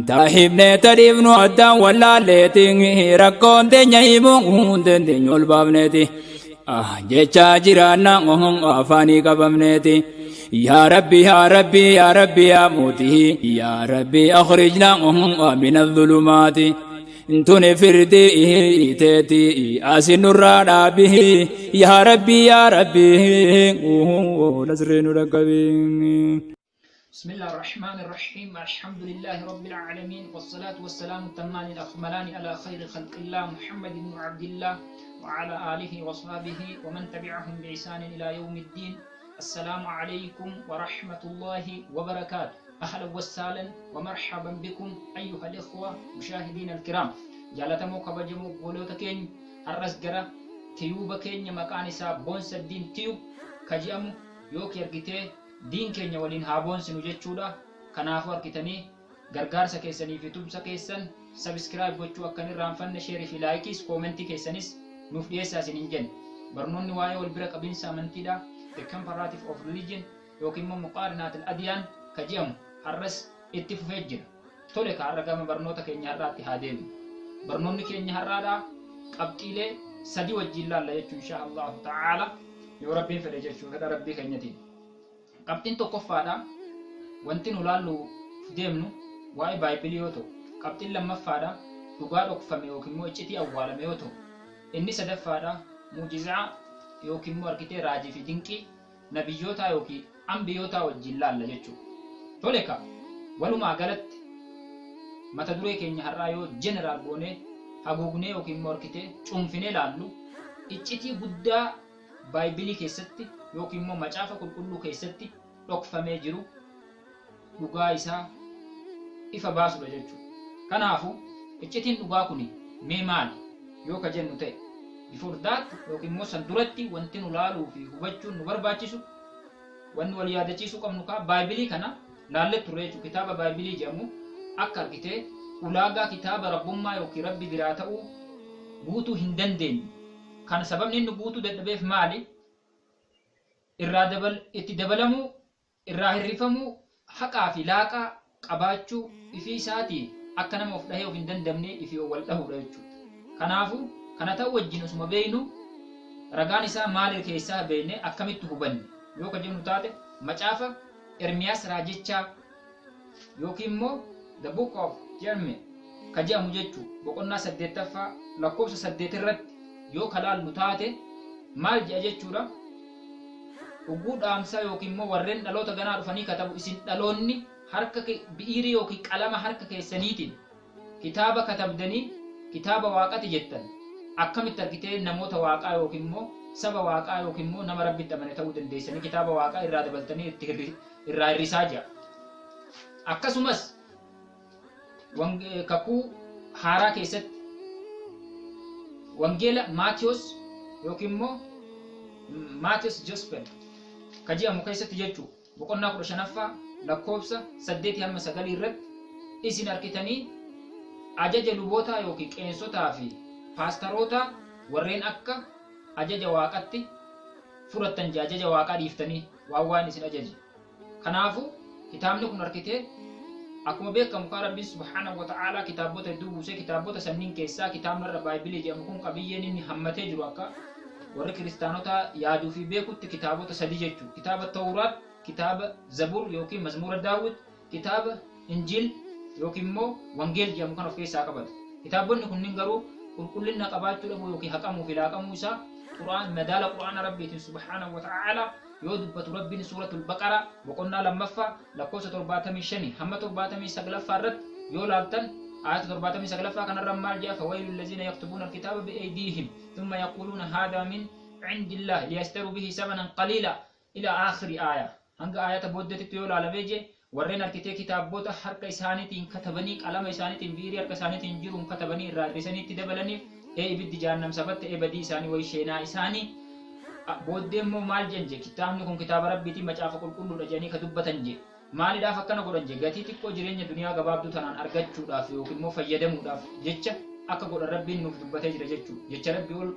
Taahibnee tadhiifnu addaan wallaalleeti rakkoon teenya himuu dandeenyu ol baafneeti. Jecha jiraanna afaanii qabamneeti. Yaa Rabbi yaa Rabbi yaa Rabbi yaa mootii yaa Rabbi akhrijna min adh-dhulumaati. Tuni firdii teeti asin nurraa dhaabi yaa Rabbi yaa Rabbi nasrii nu dhaqqabi. بسم الله الرحمن الرحيم. الحمد لله رب العالمين، والصلاة والسلام التمان الأكملان على خير خلق الله محمد بن عبد الله وعلى آله وصحبه ومن تبعهم بإحسان إلى يوم الدين. السلام عليكم ورحمة الله وبركاته. أهلا وسهلا ومرحبا بكم أيها الإخوة مشاهدين الكرام. Jaalatamoo kabajamoo obboloota keenya, har'as gara tiyuuba keenya maqaan isaa Boonsa Diin Tube ka je'amu yookiin argitee diin keenya waliin haa boonsinu jechuudha. Kanaafuu argitanii gargaarsa keessanii fi tumsa keessan subscribe gochuu akka hin irraanfanne, share fi like is comment keessanis nuuf dhiyeessaa isiniin jenna. Barnoonni waa'ee wal bira qabinsa amantiidha. The Comparative of Religion yookiin immoo Muqaarinaat al-Adiyaan ka je'amu har'as itti fufee jira. Tole ka har'a gama barnoota keenya har'aatti haa deemnu. Barnoonni keenya har'aadha qabxiilee sadi wajjin laalla jechuu insha Allahu ta'ala, yoo Rabbiin fedhe jechuu, fedha Rabbii keenyatiin. Qabxiin tokkoffaadha wanti nu laallu deemnu waa'ee Baaybilii yoo ta'u, qabxiin lammaffaadha dhugaa dhokfame yookiin immoo iccitii awwaalame yoo ta'u, inni sadaffaadha muujizaa yookiin immoo argitee raajii fi dinqii nabiyyootaa yookiin ambiyootaa wajjin laalla jechuudha. Tole ka walumaa galatti mata duree keenya har'aa yoo general goonee haguugnee yookiin immoo argitee cuunfinee laallu, iccitii guddaa Baaybilii keessatti yookiin immoo Macaafa Qulqulluu keessatti dhokfamee jiru dhugaa isaa ifa baasudha jechuudha. Kanaafuu iccitiin dhugaa kuni mee maali yoo ka jennu ta'e, before that yookiin immoo san duratti wanti nu laaluu fi hubachuun nu barbaachisu, wanni wal yaadachiisuu qabnu kaa Baaybilii kana laallee turre jechuudha. Kitaaba Baaybilii jedhamu akka argitee ulaagaa kitaaba rabbummaa yookiin Rabbi biraa ta'uu guutuu hin dandeenye. Kan sababni inni guutuu dadhabeef maali? Irraa dabal, itti dabalamuu, irraa hirrifamuu, haqaa fi laaqaa qabaachuu ifii isaatii akka nama of dhahee of hin dandamne ifii wal dhahuudha jechuudha. Kanaafuu kana ta'uu wajjin osuma beeynu ragaan isaa maali keessaa beeyne akkamitti hubanne yoo ka jennu taate, macaafa Ermiyaas raajichaa yookiin immoo The Book of Jeremiah ka je'amu jechuu, boqonnaa 8ffaa lakkoofsa 8 irratti yoo ka laallu taate maal je'a jechuudha? Ugguu dhaamsaa yookiin immoo warreen dhaloota ganaa dhufanii katabu, isin dhaloonni harka bi'iirii yookiin qalama harka keessaniitiin kitaaba katabdanii kitaaba Waaqati jettan, akkamitti argitee namoota Waaqaa yookiin immoo saba Waaqaa yookiin immoo nama Rabbitti amane ta'uu dandeessanii kitaaba Waaqaa irraa dabaltanii itti irraa hir'isaa jira. Akkasumas Kakuu Haaraa keessatti Wangeela Maatiyos yookiin immoo Maatiyos Gospel ka jedhamu keessatti jechuu, boqonnaa 15ffaa lakkoofsa 8 hamma 9 irratti, isin arkitanii ajaja lubootaa yookiin qeensotaa fi paastarootaa warreen akka ajaja Waaqatti fudhattan jedha, ajaja Waaqaa dhiiftanii waan waan isin ajaje. Kanaafuu kitaabni kun arkitee akkuma beekamu kaa Rabbiin subhaanahu wa ta'aalaa kitaabota hedduu buusee, kitaabota sanniin keessaa kitaabni irra Baaybilii jedhamu kun qabiyyeen inni hammatee jiru akka warri kiristaanotaa yaaduu fi beekutti kitaabota sadi jechuu: kitaaba Tawraat, kitaaba Zabur yookiin Mazmuura Daawit, kitaaba Injiil yookiin immoo Wangeel jedhamu kan of keessaa qabata. Kitaabonni kunniin garuu qulqullina qabaachuu dhabuu yookiin haqamuu fi laaqamuu isaa Qur'aan madaala Qur'aana Rabbiitiin subhaanahu wa ta'aalaa yoo dubbatu, Rabbiin Suuratul Baqaraa boqonnaa 2ffaa lakkoofsa 75 hamma 79ffaa irratti yoo laaltan, aayata 79ffaa kanarra maal jedha? Fawaylul laziina yaktubuuna alkitaaba bi'aydiihim thumma yaquuluuna haadhaa min cindillah liyashtaruu bihi samanan qaliila ila aakhiri aaya, hanga aayata booddeetitti yoo laalamee je, warreen arkitee kitaabbota harka isaaniitiin katabanii, qalama isaaniitiin, bi'irii harka isaaniitiin jiruun katabanii irraa hir'isanii itti dabalaniif ee ibiddi jahannam safatte, ee badii isaanii, wayi sheenaa isaanii. Booddee immoo maal jedhan je? Kitaabni kun kitaaba Rabbiitii, macaafa qulqulluudha jedhanii ka dubbatan je. Maaliidhaaf akkana godhan jee gatii xiqqoo jireenya duniyaa gabaabduu tanaan argachuudhaaf yookiin immoo fayyadamuudhaaf jecha akka godhan Rabbiin nuuf dubbatee jira jechuudha. Jecha Rabbii ol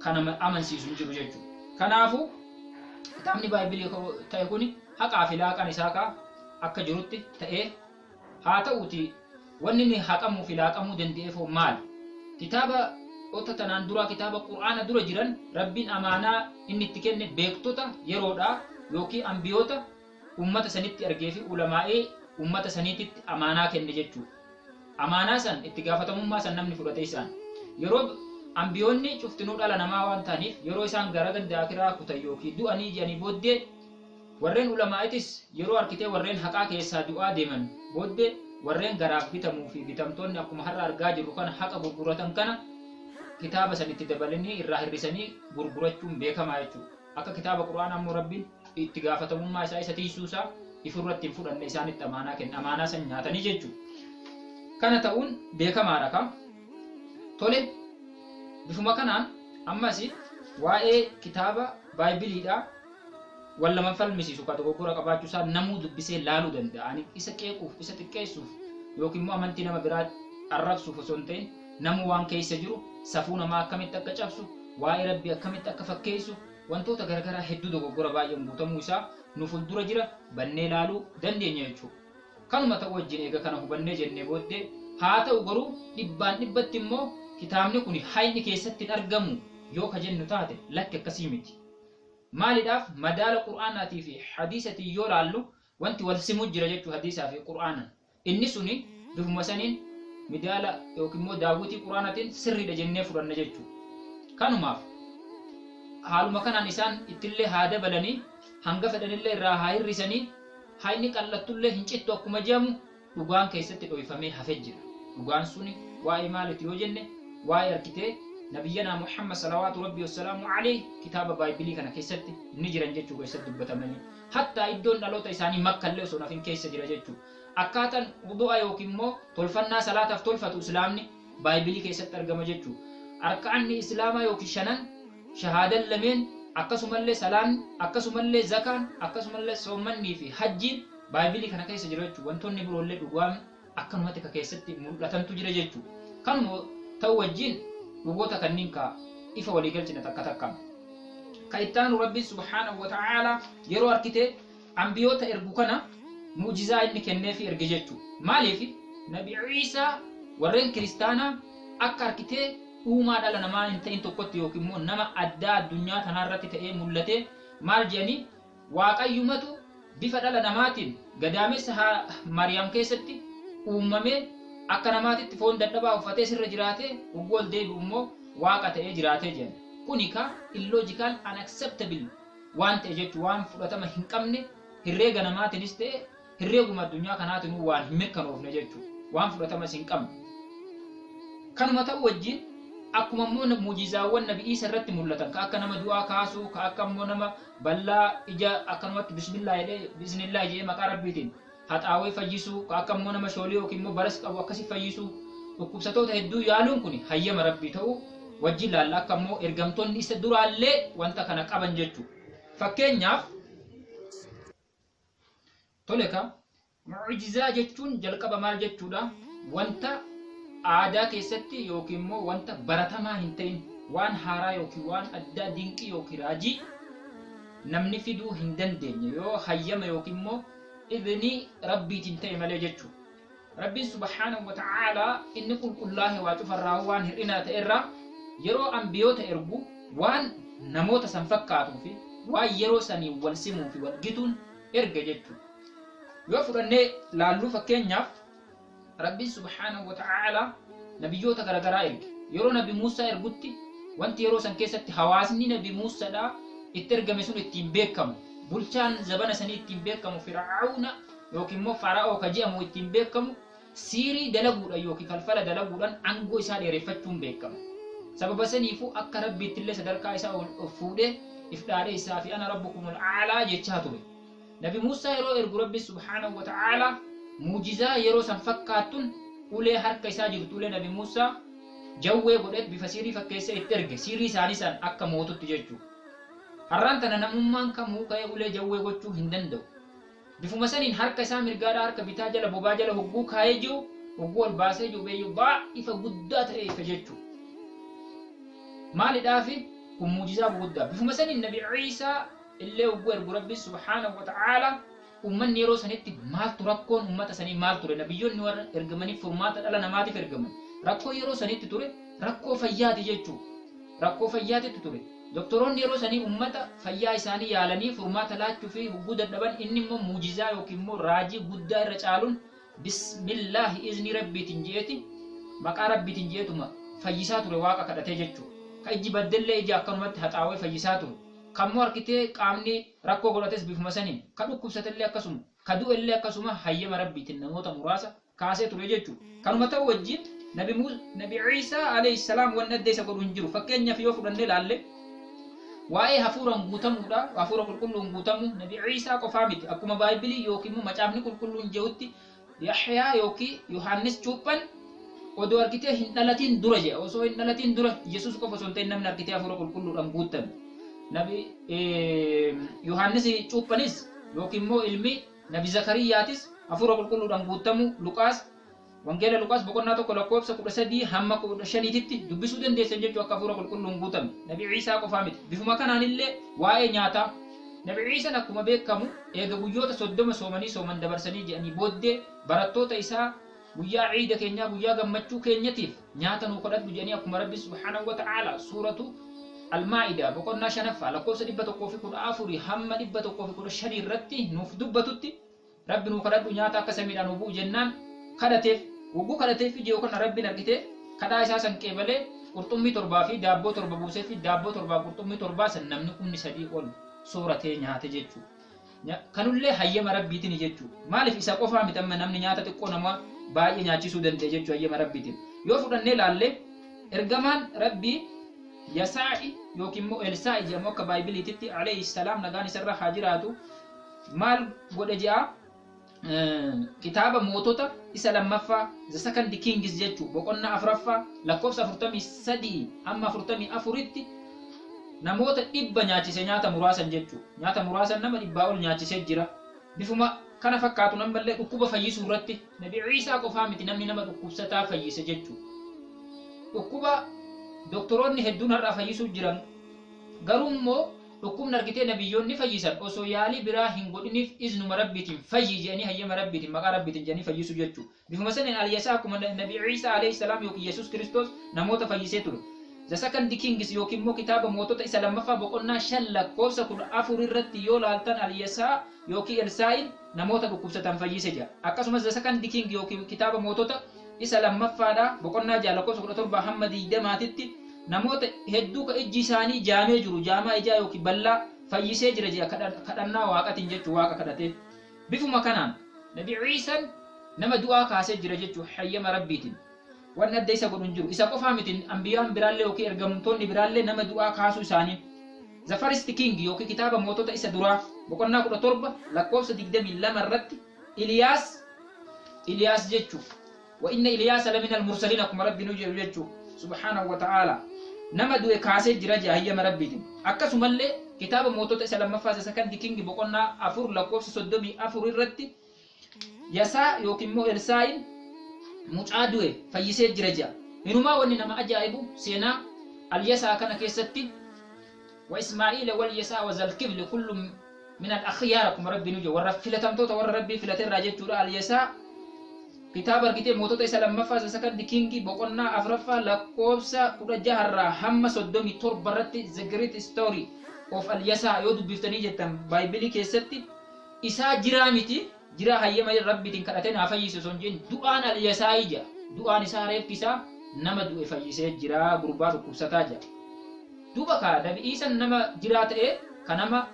kan amansiisu hin jiru jechuudha. Kanaafuu kitaabni Baaybilii ta'e kun haqaa fi laaqan isaa kaa akka jirutti ta'ee haa ta'uuti wanni inni haqamuu fi laaqamuu danda'eef hoo maali? Kitaaba ota tanaan duraa kitaaba Qur'aana dura jiran Rabbiin amaanaa inni itti kenne beektota yeroodhaa yookiin ambiyoota ummata sanitti ergee fi ulamaa'ee ummata saniititti amaanaa kenne jechuudha. Amaanaa san itti gaafatamummaa san namni fudhate isaan. Yeroo ambiyoonni cuftinuu dhala namaa waan ta'aniif yeroo isaan gara ganda akiraa kutan yookiin du'anii jedhanii booddee warreen ulamaa'itis yeroo arkitee warreen haqaa keessaa du'aa deeman booddee warreen garaaf bitamuu fi bitamtoonni akkuma har'a argaa jirru kana haqa gurguratan kana kitaaba san itti dabalanii irraa hir'isanii gurgurachuun beekamaa jechuudha. Akka kitaaba Qur'aanaa immoo Rabbiin itti gaafatamummaa isaa isa tiisuu isaa ifirratti hin fudhanne isaanitti amaanaa kenna. Amaanaa san nyaatanii jechuudha. Kana ta'uun beekamaadha ka. Tole bifuma kanaan ammas waa'ee kitaaba Baaybiliidha wal lama falmisiisu ka dogoggora qabaachuu isaa namuu dubbisee laaluu danda'a. Ani isa qeequuf, isa xiqqeessuuf yookiin immoo amantii nama biraa arrabsuuf osoo hin ta'in namuu waan keessa jiru safuu namaa akkamitti akka cabsu, waa'ee Rabbii akkamitti akka fakkeessu wantoota garagaraa hedduu dogoggora baay'een guutamuu isaa nu fuuldura jira bannee laaluu dandeenya jechuudha. Kanuma ta'u wajjin eega kana hubannee jennee booddee haa ta'u garuu dhibbaan dhibbatti immoo kitaabni kun hayni keessatti hin argamu yoo ka jennu taate lakki akkasii miti. Maaliidhaaf madaala Qur'aanaatii fi hadiisatiin yoo laallu wanti wal simu jira jechuu hadiisaa fi Qur'aanan. Inni suni bifuma saniin midaala yookiin immoo daawwitii Qur'aanaatiin sirriidha jennee fudhanna jechuudha. Kanumaaf haaluma kanaan isaan ittillee haa dabalanii hanga fedhanillee irraa haa hir'isanii hayni qal'attullee hin cittu akkuma jedhamu dhugaan keessatti dhoyfamee hafee jira. Dhugaan suni waa'ee maaliiti yoo jenne waa'ee arkitee nabiyyanaa Muhammad salawaatu rabbii wassalaamu alayhi kitaaba Baaybilii kana keessatti ni jiran jechuu keessatti dubbatamanii. Hattaa iddoon dhaloota isaanii Makkallee osoo nafin keessa jira jechuu. Akkaataan wudu'a yookiin immoo tolfannaa salaataaf tolfatu Islaamni Baaybilii keessatti argama jechuu. Arkaanni Islaamaa yookiin shanan shahaadan lameen akkasumallee salaan akkasumallee zakaan akkasumallee soommannii fi hajjiin Baaybilii kana keessa jira jechuu. Wantoonni biroollee dhugaan akkanumatti ka keessatti mul'atantu jira jechuu. Kanuma ta'u wajjin dhugoota kanneen ka ifa walii galchina takka takkaan. Ka ittaanu Rabbiin subhaanahu wa ta'aalaa yeroo arkite ambiyoota ergu kana mu'jizaa inni kenneefi erge jechuu. Maaliif Nabi Iisaa warreen kiristaanaa akka arkitee uumaa dhala namaa hin ta'in tokkotti yookiin immoo nama addaa addunyaa tanaarratti ta'ee mul'ate maal jedhanii Waaqayyumatu bifa dhala namaatiin gadaamessa Maariyaam keessatti uumamee akka namaatitti foon dadhabaa uffatee sirra jiraatee hogguu ol deebi'u immoo waaqa ta'ee jiraatee jedhan. Kuni ka illogical unacceptable waan ta'e jechuun waan fudhatama hin qabne herreega namaatiinis ta'e herreeguma addunyaa kanaatinuu waan hin mirkanoofne jechuudha. Waan fudhatamas hin qabne. Kanuma ta'u wajjin akkuma immoo mujizaawwan Nabi Iisa irratti mul'atan ka akka nama du'aa kaasuu ka akka immoo nama bal'aa ija akkanumatti bismillah jedhee bismillah jedhee maqaa Rabbiitiin haxaawee fayyisuu ka akka immoo nama shoolii yookiin immoo baras qabu akkasi fayyisuu dhukkubsatoota hedduu yaaluun kun hayyama Rabbii ta'uu wajjin laalla akka immoo ergamtoonni isa duraallee wanta kana qaban jechuudha. Fakkeenyaaf tole ka mu'jizaa jechuun jalqaba maal jechuudha? Wanta aadaa keessatti yookiin immoo wanta baratamaa hin ta'in waan haaraa yookiin waan addaa dinqii yookiin raajii namni fiduu hin dandeenye yoo hayyama yookiin immoo idnii Rabbiitiin ta'e malee jechuudha. Rabbiin subhaanahu wa ta'aalaa inni qulqullaahe waa cufarraa waan hir'inaa ta'erraa yeroo ambiyoota ergu waan namoota san fakkaatuu fi waan yeroo sanii wal simuu fi wal gituun erge jechuudha. Yoo fudhannee laalluu fakkeenyaaf Rabbiin subhaanahu wa ta'aalaa nabiyyoota garaagaraa erge. Yeroo Nabi Muusaa ergutti wanti yeroo san keessatti hawaasni Nabi Muusaadhaa itti ergame sun ittiin beekamu. Bulchaan zabana sanii ittiin beekamu Fir'aawna yookiin immoo Fara'oo ka jedhamu ittiin beekamu siirii dalaguudhaan yookiin falfala dalaguudhaan aangoo isaa dheereffachuun beekama. Sababa saniifuu akka Rabbiitti illee sadarkaa isaa ol fuudhee if dhaadhee isaa fi ana rabbukumul a'laa jechaa ture. Nabi Muusaa yeroo ergu Rabbi subhaanahu wa ta'aalaa muujizaa yeroo san fakkaattun ulee harka isaa jirtu ulee Nabi Muusaa jawwee godhee bifa siirii fakkeessee itti erge siirii isaanii san akka mootutti jechuudha. Har'aan tana namummaan kamuu ka'ee ulee jawwee gochuu hin danda'u. Bifuma saniin harka isaa mirgaadhaa harka bitaa jala bobaa jala hogguu kaayee jiru, hogguu ol baasee jiru beeyyu ifa guddaa ta'e ife jechuudha. Maalidhaafi kun muujizaa guguddaa. Bifuma saniin Nabi Ciisaa illee hogguu ergu Rabbi subhaanahu wa ta'aala, ummanni yeroo sanitti maaltu rakkoon ummata sanii maal ture? Nabiyyoonni warra ergamanii furmaata dhala namaatiif ergaman. Rakkoo yeroo sanitti ture rakkoo fayyaati jechuudha. Rakkoo fayyaatitti ture. Doktoroonni yeroo sanii ummata fayyaa isaanii yaalanii furmaata laachuu fi hogguu dadhaban, inni immoo muujizaa yookiin immoo raajii guddaa irra caaluun bismillaahi, izni Rabbiitiin je'eeti, maqaa Rabbiitiin je'eetuma fayyisaa ture, Waaqa kadhatee jechuudha. Ka ijji baddellee ija akkanumatti haxaawee fayyisaa ture. Kammoo harkitee qaamni rakkoo godhates bifuma saniin, ka dhukkubsatellee akkasuma, ka du'ellee akkasuma hayyama Rabbiitiin namoota muraasa kaasee ture jechuudha. Kanuma ta'u wajjin Nabi Ciisaa alayhi salaam wanni adda isa godhu hin jiru. Fakkeenyaaf yoo fudhannee ilaalle, waa'ee hafuuraan guutamuudha, hafuura qulqulluun guutamuu Nabi Ciisaa qofaa miti. Akkuma Baaybilii yookiin immoo Macaafni Qulqulluun jedhutti, Yaxyaa yookiin Yohaannis cuuphan odoo argitee hin dhalatiin dura jedha. Osoo hin dhalatiin dura Yesuus qofa osoo hin ta'in namni argitee hafuura qulqulluudhaan guutame. Nabi Yohaannis cuuphanis yookiin immoo ilmi Nabi Zakariyyaatis hafuura qulqulluudhaan guutamuu Luqaas, Wangeela Luqaas boqonnaa 1 lakkoofsa 13 hamma 15titti dubbisuu dandeessan jechuu, akka hafuura qulqulluun guutame. Nabi Ciisaa qofaa miti. Bifuma kanaan illee waa'ee nyaataa. Nabi Ciisaan akkuma beekamu eega guyyoota 30 soomanii sooman dabarsanii jedhanii booddee, barattoota isaa guyyaa ciida keenyaa, guyyaa gammachuu keenyatiif nyaata nuu kadhadhu jedhanii, akkuma Rabbi subhaanahu wa ta'aala suuratu Almaa'idaa boqonnaa 5ffaa lakkoofsa 114 hamma 115 irratti nuuf dubbatutti, Rabbi nuu kadhadhu nyaata akka samiidhaan nuu bu'u jennaan kadhateef. Wogguu kadhateef jiru kana Rabbiin argitee kadhaa isaa san qeebalee qurxummii 7 fi daabboo 7 buusee fi daabboo 7 qurxummii 7 san namni 3,000 ol sooratee nyaate jechuudha. Kanullee hayyama Rabbiitiin jechuudha. Maaliif isa qofaa miti, amma namni nyaata xiqqoo nama baay'ee nyaachisuu danda'e jechuudha hayyama Rabbiitiin. Yoo fudhannee ilaalle, ergamaan Rabbii Yasaa'i yookiin immoo Elsaa'i jedhamu akka Baaybiliititti, alayhi salaam, nagaan isarra haa jiraatu, maal godhe jedha? Kitaaba Mootota isa lammaffaa, The Second Kings jechuu, boqonnaa 4ffaa lakkoofsa 43 hamma 44tti namoota 100 nyaachise nyaata muraasan jechuu. Nyaata muraasan nama 100 ol nyaachisee jira. Bifuma kana fakkaatu ammallee dhukkuba fayyisuu irratti Nabi Ciisaa qofaa miti namni nama dhukkubsataa fayyise jechuu. Dhukkuba doktoroonni hedduun har'aa fayyisuu jiran, garuu immoo dhukkubni argitee nabiyyoonni fayyisan osoo yaalii biraa hin godhiniif iznuma Rabbiitiin fayyi jedhanii, hayyama Rabbiitiin, maqaa Rabbiitiin jedhanii fayyisu jechuu. Bifuma saniin Alyasaa akkuma Nabi Ciisaa alayhi salaam yookiin Yesuus Kiristoos namoota fayyisee ture. The Second Kings yookiin immoo kitaaba Mootota isa lammaffaa boqonnaa 5 lakkoofsa 14 irratti yoo laaltan, Alyasaa yookiin Elsaa'iin namoota dhukkubsatan fayyise jedha. Akkasumas The Second King yookiin kitaaba Mootota isa lammaffaadha boqonnaa 6 lakkoofsa 17 hamma 20titti namoota hedduu ka ijji isaanii jaamee jiru, jaamaa ijaa yookiin bal'aa fayyisee jira jedha, kadhannaa Waaqatiin jechuu, Waaqa kadhatee. Bifuma kanaan Nabi Ciisaan nama du'aa kaasee jira jechuu hayyama Rabbiitiin. Wanni adda isa godhu hin jiru. Isa qofaa miti, ambiyaan biraallee yookiin ergamtoonni biraallee nama du'aa kaasuu isaanii. The First King yookiin kitaaba Mootota isa duraa boqonnaa 17 lakkoofsa 22 irratti Iliyaas jechuu, wa inna Iliyaasa lamina al-mursaliin akkuma Rabbi nu jedhu jechuu subhaanahu wa ta'aala, nama du'e kaasee jira jedha hayyama Rabbiitiin. Akkasumallee kitaaba Mootota isa lammaffaa, The Second King, boqonnaa 4 lakkoofsa 34 irratti Yasaa yookiin immoo Elsaa'iin mucaa du'e fayyisee jira jedha. Hinumaa wanni nama ajaa'ibu seenaa Alyasaa kana keessatti, wa Ismaa'iila wal Yasaa wa Zalkifli kullu min al akhyaar akkuma Rabbi nu jedhu, warra filatamtoota, warra Rabbii filate irraa jechuudha. Alyasaa kitaaba argitee Mootota isa lammaffaa, The Second King, boqonnaa 4ffaa lakkoofsa 16 irraa hamma 37 irratti The Great Story of Alyasaa yoo dubbiftanii jettan, Baaybilii keessatti isaa jiraa miti, jiraa hayyama Rabbiitiin kadhatee naa fayyise osoo hin jedhin du'aan Alyasaayii jedha. Du'aan isaa, reefki isaa nama du'e fayyisee jira, gurbaa dhukkubsataa jedha. Duuba kaa Nabi Iisan nama jiraa ta'ee ka nama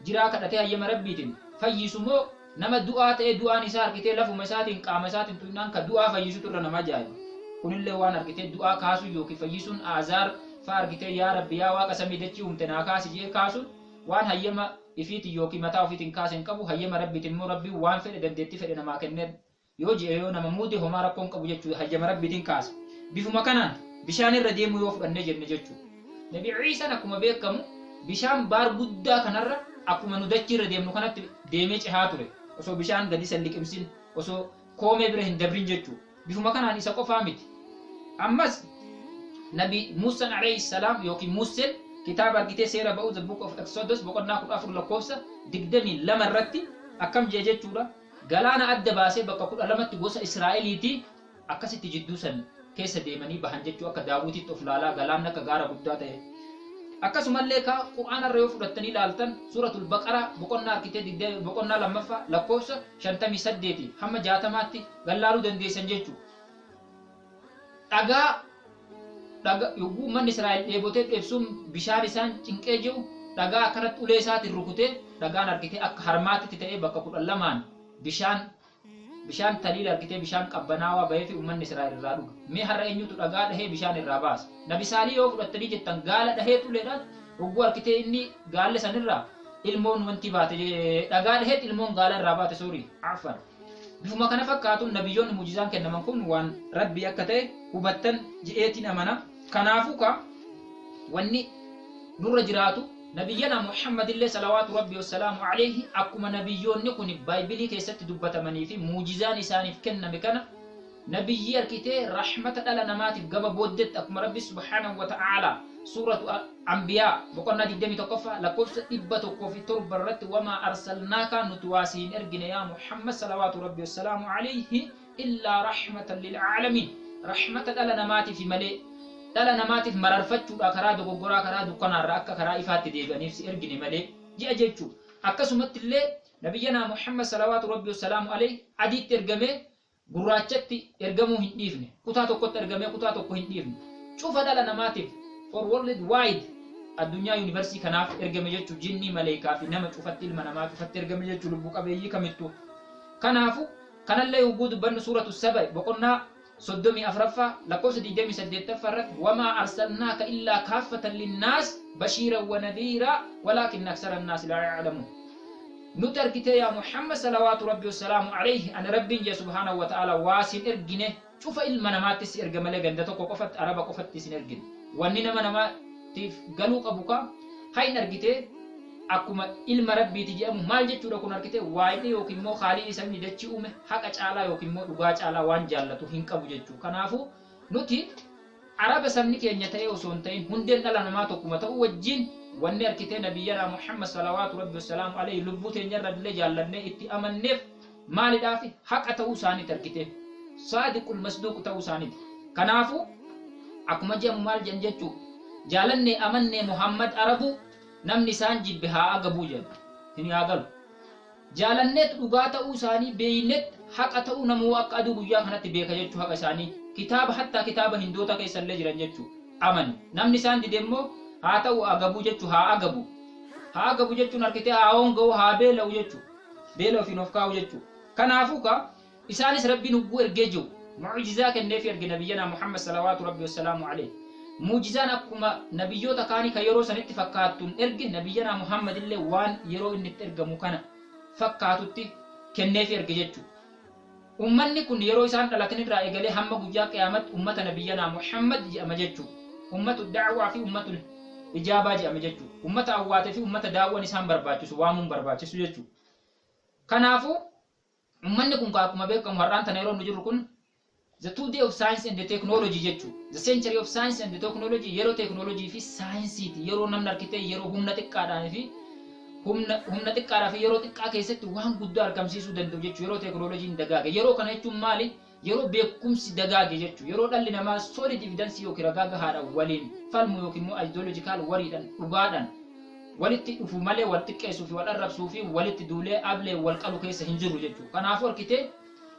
jiraa kadhatee hayyama Rabbiitiin fayyisu moo nama du'aa ta'ee du'aan isaa argitee lafuma isaatiin qaama isaatiin tuqnaan ka du'aa fayyisutu irra nama ajaa'iba? Kunillee waan argitee du'aa kaasuu yookiin fayyisuun Aazaar fa argitee yaa Rabbi, yaa Waaqa samii dachii uumte, naa kaasi jee kaasuun waan hayyama ifiitiin yookiin mataa ofiitiin kaase hin qabu. Hayyama Rabbiitiin immoo Rabbiin waan fedhe, dandeettii fedhe namaa kennee yoo je'e, yoo nama muude, homaa rakkoo hin qabu jechuudha, hayyama Rabbiitiin kaasa. Bifuma kanaan bishaan irra deemuu yoo fudhannee jenne jechuudha. Nabi Ciisaan akkuma beekamu bishaan baar guddaa kanarra akkuma nu dachii irra deemnu kanatti deemee cehaa ture. Osoo bishaan gadi san liqimsin, osoo koomee bira hin dabrin jechuu. Bifuma kanaan isa qofaa miti. Ammas Nabi Muusaan alayhi salaam yookiin Muuseen kitaaba argitee Seera Ba'uu, The Book of Exodus, boqonnaa 14 lakkoofsa 22 irratti akkam jee jechuudha. Galaana adda baasee bakka 12tti gosa Israa'eliitii akkasitti jidduu san keessa deemanii bahan jechuu, akka daawwitiitti of laalaa galaanni akka gaara guddaa ta'e. Akkasumallee ka Qur'aana irra yoo fudhattanii ilaaltan, Suuratul Baqaraa boqonnaa argitee boqonnaa lammaffaa lakkoofsa 58 hamma 60tti gallaaluu dandeessan jechuu. Dhagaa dhaga yogguu uummanni Israa'el dheebotee dheebsuun bishaan isaan cinqee jiru, dhagaa akkanatti ulee isaatiin rukutee dhagaan argitee akka harmaatitti ta'ee bakka 12n bishaan taliila argitee bishaan qabbanaawaa bahee fi uummanni Israa'el irraa dhuga. Mee har'a eenyutu dhagaa dhahee bishaan irraa baasa? Nabi Saalii yoo fudhattanii jettan, gaala dhahee uleedhaan hogguu argitee inni gaalli sanirraa ilmoon wanti baate, dhagaa dhaheet ilmoon gaala irraa baate, sorry, afan. Bifuma kana fakkaatuun nabiyyoonni muujizaan kennaman kun waan Rabbii akka ta'e hubattan je'eetiin amana. Kanaafuu ka wanni nurra jiraatu, nabiyyana Muhammad illee salawaatu Rabbii wassalaamu alayhi akkuma nabiyyoonni kun Baaybilii keessatti dubbatamanii fi muujizaan isaaniif kenname kana, nabiyyii arkitee rahmata dhala namaatiif gama booddetti, akkuma Rabbi subhaanahu wa ta'aalaa Suuratu Anbiyaa boqonnaa 21ffaa lakkoofsa 107 irratti "Wamaa arsalnaaka", nuti waa si hin ergine yaa Muhammad salawaatu Rabbi wassalaamu alayhi, "illaa rahmatan lil aalamiin", rahmata dhala namaatiif malee, dhala namaatiif mararfachuudha, karaa dogoggoraa, karaa dukkanaarraa akka karaa ifaatti deebi'aniif si ergine malee ji'a jechuu. Akkasumatti illee nabiyyanaa Muhammad salawaatu Rabbi wassalaamu alayhi adiitti ergamee gurraachatti ergamuu hin dhiifne. Kutaa tokkotti ergamee kutaa tokko hin dhiifne. Cufa dhala namaatiif, for world wide, addunyaa yuunivarsii kanaaf ergame jechuu. Jinnii, maleekaa fi nama cufatti, ilma namaa cufatti ergame jechuu, lubbuu qabeeyyii kamittuu. Kanaafu kanallee yogguu dubbannu, Suuratu Saba boqonnaa 34ffaa lakkoofsa 28ffaa irratti "Wamaa arsalnaaka illaa kaaffatan linnaas bashiiran wa nadhiiraa walaakinna aksara annaasi laa ya'lamuun." Nuti argitee yaa Muhammad salawaatu Rabbi wassalaamu alayhi, ani Rabbiin jee subhaanahu wa ta'ala, waa sin ergine cufa ilma namaatti si erga malee ganda tokko qofatti, Araba qofatti sin ergine. Wanni nama namaatiif galuu qabu ka hayin argitee akkuma ilma Rabbiiti jedhamu maal jechuudha kun? Argitee waa'inni yookiin immoo Khaaliqni sabni dachii uume haqa caalaa yookiin immoo dhugaa caalaa waan jaallatu hin qabu jechuu. Kanaafuu nuti Araba sabni keenya ta'ee osoo hin ta'in, hundeen dhala namaa tokkuma ta'uu wajjin, wanni arkitee nabiyyanaa Muhammad salawaatu Rabbi wassalaamu alayhi lubbuu teenyarra illee jaallannee itti amanneef maalidhaafi? Haqa ta'uu isaaniiti, arkitee saadiqul masduuq ta'uu isaaniiti. Kanaafuu akkuma jedhamu maal jedhan jechuu, jaalannee amannee Muhammad Arabuu namni isaan jibbe haa agabuu jedhan hin haa galu. Jaalanneet dhugaa ta'uu isaanii beeynet, haqa ta'uu namuu akka aduu guyyaa kanatti beeka jechuu. Haqa isaanii kitaaba, hattaa kitaaba Hindoota keessa illee jiran jechuu amani. Namni isaan dide immoo haa ta'u agabuu jechuu, haa agabu, haa agabu jechuun arkitee haa honga'u, haa beela'u jechuu, beela ofiin of kaa'u jechuu. Kanaafuu ka isaanis Rabbiin hugguu ergee jiru mu'jizaa kenneefi erge nabiyyanaa Muhammad salawaatu Rabbi wassalaamu alayhi. Mu'jizaan akkuma nabiyyoota kaanii ka yeroo sanitti fakkaattuun erge, nabiyyanaa Muhammad illee waan yeroo inni itti ergamu kana fakkaatutti kenneefi erge jechuu. Ummanni kun yeroo isaan dhalatan irraa eegalee hamma guyyaa qiyaamatti ummata nabiyyanaa Muhammad jedhama jechuu. Ummatu da'waa fi ummatul ijaabaa jedhama jechuu. Ummata awwaatee fi ummata daawwan isaan barbaachisu waamuun barbaachisu jechuu. Kanaafuu ummanni kun akkuma beekamu har'aan tana yeroo nu jirru kun the two day of science and the technology jechuu, the century of science and the technology, yeroo technology fi saayinsiiti, yeroo namni arkitee yeroo humna xiqqaadhaan fi humna xiqqaadhaa fi yeroo xiqqaa keessatti waan guddaa argamsiisuu danda'u jechuu, yeroo teknooloojiin dagaage. Yeroo kana jechuun maali? Yeroo beekumsi dagaage jechuu, yeroo dhalli namaa solid evidence yookiin ragaa gahaadhaan waliin falmu yookiin immoo ideological wariidhaan dhugaadhaan walitti dhufu malee wal xiqqeessuu fi wal arrabsuu fi walitti duulee ablee wal qalu keessa hin jirru jechuudha. Kanaafuu arkitee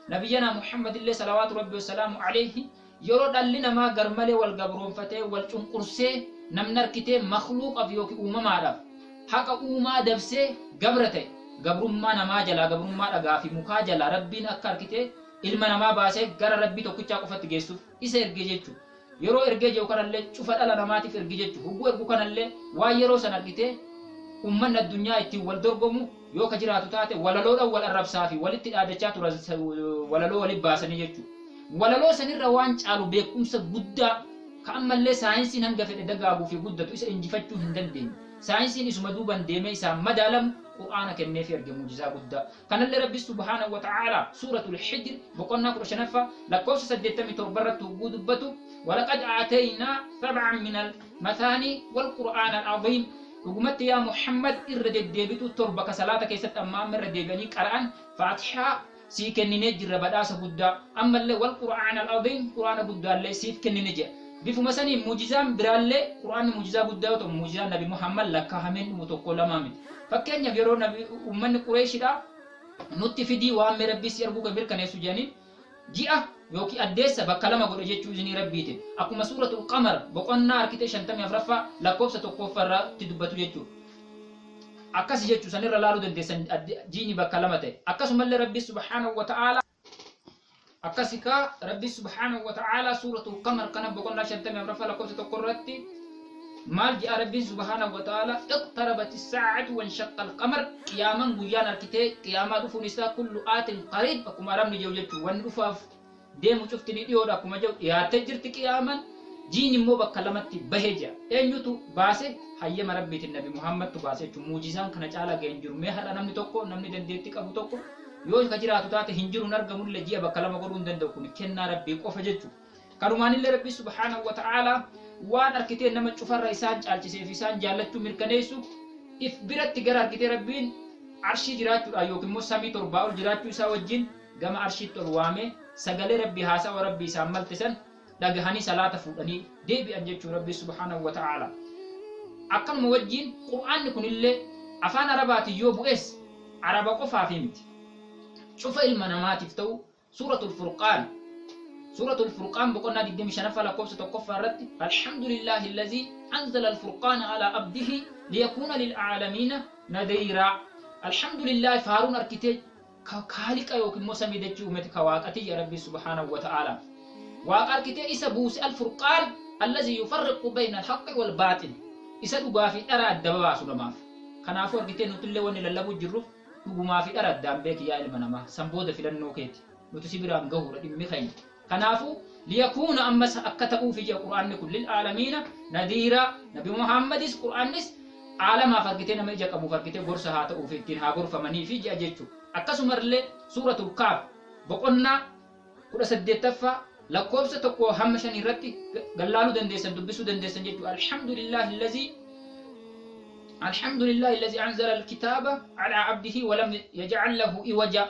nabiyyanaa Muhammad illee salawaatu Rabbi wassalaamu alayhi yeroo dhalli namaa garmalee wal gabroonfatee wal cunqursee, namni arkitee makluuqaaf yookiin uumamaadhaaf haqa uumaa dabsee gabra ta'e, gabrummaa namaa jalaa, gabrummaa dhagaa fi mukaa jalaa Rabbiin akka arkitee ilma namaa baasee gara Rabbii tokkichaa qofatti geessuuf isa ergee jechuudha. Yeroo ergee jiru kanallee cufa dhala namaatiif ergi jechuudha. Hogguu ergu kanallee waan yeroo san argitee ummanni addunyaa ittiin wal dorgomu yoo ka jiraatu taate, walaloodhaan wal arrabsaa fi walitti dhaadachaa turan, walaloo walitti baasanii jechuudha. Walaloo sanirra waan caalu beekumsa guddaa ka ammallee saayinsiin hanga fedhe dagaaguu fi guddatu isa injifachuu hin dandeenye. Saayinsiin isuma duuban deemee isaan madaalamu Qur'aana kenneefi erge mu'jizaa guddaa. Kanallee Rabbi subhaanahu wa ta'aalaa suuratul Hijr boqonnaa 15ffaa lakkoofsa 87 irratti hogguu dubbatu walaqad aataynaa sab'an minal mathaanii wal qur'aana al-aziim dhugumatti yaa Muhammad irra deddeebituu torba ka salaata keessatti amma amma irra deebi'anii qara'an Faatihaa sii kenninee jirra badhaasa guddaa ammallee wal qur'aana al-aziim qur'aana guddaallee siif kennine jedha. Bifuma saniin mu'jizaan biraallee Qur'aanni mu'jizaa guddaa yoo ta'u mu'jizaan Nabi Muhammad lakkaahamee hin dhumu tokko lamaa miti. Fakkeenyaaf yeroo Nabi ummanni Qureeshidhaa nutti fidii waan mee Rabbii si arguu kee mirkaneessu jedhaniin ji'a yookiin addeessa bakka lama godhe jechuu iznii Rabbiitiin. Akkuma suuratul Qamar boqonnaa arkitee 54ffaa lakkoofsa 1ffaa irratti dubbatu jechuudha. Akkasi jechuu sanirra laaluu dandeessan ji'ni bakka lama ta'e. Akkasumallee Rabbi subhaanahu wa ta'aalaa Akkasi kaa Rabbi subhaanahu wa ta'aalaa suuratul Qamar kana boqonnaa 54ffaa lakkoofsa 1 irratti maal je'a Rabbiin subhaanahu wa ta'aalaa iqtarabati saa'atu wanshaqqa al-qamar qiyaaman guyyaan arkitee qiyaamaa dhufuun isaa kullu aatin qariib akkuma arabni jedhu jechuun wanni dhufaaf deemu cufti ni dhiyoodha akkuma jedhu dhiyaattee jirti qiyaaman jiin immoo bakka lamatti bahe je'a eenyutu baase hayyama Rabbiitiin Nabi Muhammadtu baase jechuun muujizaan kana caalaa ga'e hin jiru mee har'a namni tokko namni dandeettii qabu tokko Yoo ka jiraatu taate hin jiru hin argamulle ji'a bakka lama godhuu hin danda'u kuni kennaa Rabbii qofa jechu. Kanumaanillee Rabbii subhaanahu wa ta'aalaa waan arkitee nama cufarra isaan caalchisee fi isaan jaallachuu mirkaneessu if biratti gara arkitee Rabbiin arshii jiraachuudhaan yookiin immoo samii torbaa ol jiraachuu isaa wajjin gama arshiitti ol waamee sagalee Rabbii haasawa Rabbii isaan malte san dhagahanii salaata fuudhanii deebi'an jechuu Rabbii subhaanahu wa ta'aalaa. Akkanuma wajjiin Qur'aanni kunillee afaan Arabaatiin yoo bu'es Araba qofaafi miti. Cufa ilma namaatiif ta'uu Suuratul Furqaan Suuratul Furqaan boqonnaa 25ffaa lakkoofsa 1ffaa irratti Alhamdulillaahi allazii anzala al-furqaana alaa abdihi liyakuuna lil-aalamiina nadhiiraa Alhamdulillaahi faaruun arkitee ka kaaliqa yookiin immoo samii dachii uumete ka waaqati jedha Rabbii subhaanahu wa ta'aalaa. Waaqa arkitee isa buuse al-furqaan allazii yufarriqu bayna al-haqqi wal-baaxil isa dhugaa fi dhara adda babaasu namaaf. Kanaafuu argitee nutillee wanni lallabuu jirruuf dhugumaa fi dhara addaan beeki yaa ilma namaa. San booda filannoo keeti. Nuti si biraan gahuudha dhimmi keenya. Kanaafuu liyakuuna ammas akka ta'uufi jedha Qur'aanni kun lil aalamiina nadhiiraa Nabi Muhammadis Qur'aannis aalamaaf argitee nama ija qabuuf argitee gorsa haa ta'uufi ittiin haa gorfamaniifi jedha jechuudha. Akkasumallee suuratul Kaaf boqonnaa 18ffaa lakkoofsa 1 hamma 5 irratti gallaaluu dandeessan dubbisuu dandeessan jechuudha. Alhamdulillahi allazii Alhamdulillahi allazii anzala alkitaaba alaa abdihi walam yaj'al lahu iwaja.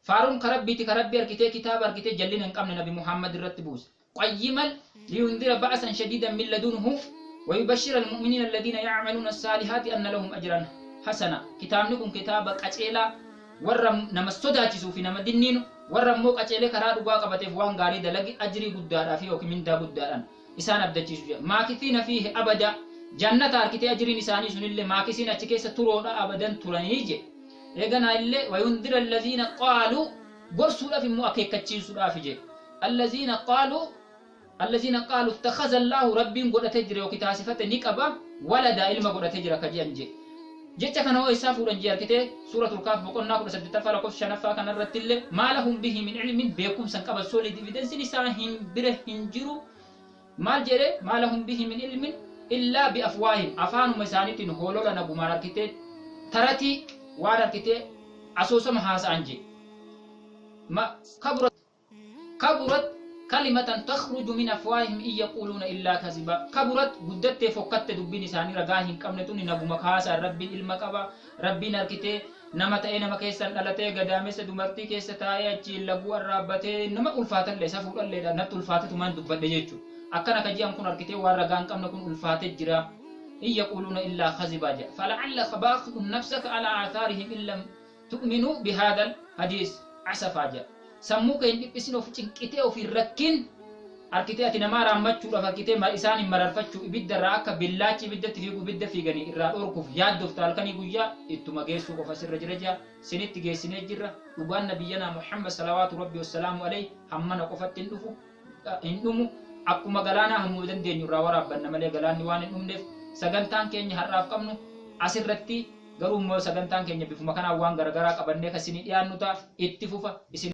Faaruun ka Rabbiiti ka Rabbi arkitee kitaaba arkitee jallina hin qabne Nabi Muhammad irratti buuse. Qayyiman liyundira ba'asan shadiidan min ladunhu wa yubashshira almu'miniina alladhiina ya'maluuna as-saalihaati anna lahum ajran hasana. Kitaabni kun kitaaba qaceelaa warra nama sodaachisuu fi nama dinniinu, warra immoo qaceelee karaa dhugaa qabateef waan gaarii dalage ajrii guddaadhaa fi yookiin mindaa guddaadhaan isaan abdachiisu jedha. Maakithiina fiihi abada jannata arkitee ajriin isaanii sunillee maakisiin achi keessa turoodha abadan turanii jedhe. Eeganaa illee wayundira allaziina qaaluu gorsuudhaaf immoo akeekkachiisuudhaaf jedhe. Allaziina qaaluu allaziina qaaluu ittakhadha Allaahu Rabbiin godhatee jira yookiin taasifate ni qaba walada ilma godhatee jira ka jedhan jedhe. Jecha kana hoo eessaa fuudhan jee arkitee suuratul Kahf boqonnaa 18ffaa lakkoofsa 5ffaa kana irratti illee maa lahum bihi min ilmin beekumsa hin qaban solid evidence isaa hin bira hin jiru maal jedhe maa lahum bihi min ilmin illaa bi afwaahim afaanuma isaaniitiin holola nagumaan arkitee taratii waan arkitee asoosama haasa'an jee ma kabura Kaburat kalimatan takhruju min afwaahihim in yaquuluuna illaa kaziba. Kaburat guddattee fokkatte dubbiin isaanii ragaa hin qabne tuni naguma kaasaan Rabbiin ilma qaba, Rabbiin arkitee nama ta'ee nama keessan dhalatee gadaamessa dumartii keessa taa'ee achiin laguu arraabbatee nama ulfaatallee safuudhalleedha natti ulfaatetumaan dubbadhe jechuudha. Akkana ka je'an kun arkitee waan ragaa hin qabne kun ulfaate jira. In yaquuluuna illaa kazibaa jedha. Fala'allaka baaxi'un nafsaka alaa aathaarihim in lam tu'minuu bihaadhal hadiis asafaa jedha. Sammuu kee hin dhiphisin of cinqitee of hin rakkin arkitee ati namaa raammachuudhaaf arkitee isaan hin mararfachuu ibidda irraa akka billaachi ibiddatti fiigu ibidda fiiganii irraa dhorkuuf yaaddofta halkanii guyyaa ittuma geessuu qofa sirra jira jedha sinitti geessinee jirra dhugaan nabiyyanaa Muhammad salawaatu rabbi wassalaamu alayhi hammana qofatti hin dhufu hin dhumu akkuma galaanaa hammuma dandeenyu irraa waraabbanna malee galaanni waan hin dhumneef sagantaan keenya har'aaf qabnu asirratti garuu immoo sagantaan keenya bifuma kanaan waan garagaraa qabannee kan isinii dhiyaannu ta'a itti fufa isin.